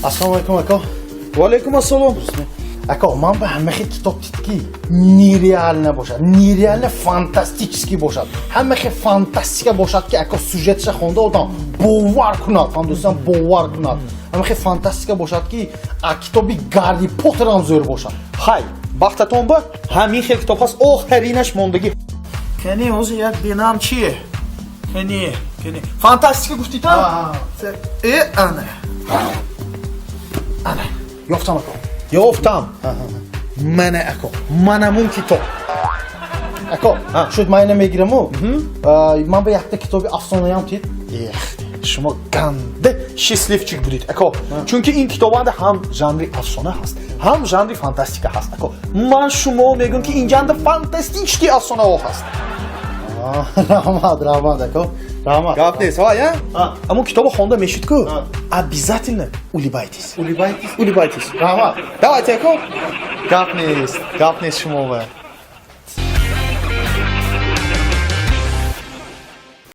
Ассалому алайкум, ако. Ва алайкум ассалом. Ако, ман ба ҳама хел китоб дид, ки нереально бошад, нереально фантастический бошад, ҳама хел фантастика бошад, ки, ако, сюжетша хонда одам бовар кунад, фаҳмдӯстам, бовар кунад, ҳама хел фантастика бошад, ки китоби Гарри Поттерам зӯр бошад. Ҳай, бахтатон ба, ҳамин хел китоб ҳаст, охиринаш мондагӣ. Кани, ҳозир як бинам чие. Кани, кани, фантастика гуфтита? Э, ана, ана. Ёфтам, ако. Ёфтам. Мана, ако, манамун китоб. Ако, шуд, ман ина мегираму ман ба якта китоби афсонаям тид. Эх, шумо ганда счастливчик будед, ако, чунки ин китобанда ҳам жанри афсона ҳаст, ҳам жанри фантастика ҳаст. Ако, ман шумо мегӯям, ки ин ҷанда фантастический афсонаҳо ҳаст. Раҳмат, раҳмат, ако, раҳмат. Гап нест, ва я аммо китобо хонда мешуд ку, обязательно улыбайтесь. Улыбайтесь. Улыбайтесь. Раҳмат. Давайте, ако, гап нест, гап нест шумо ва.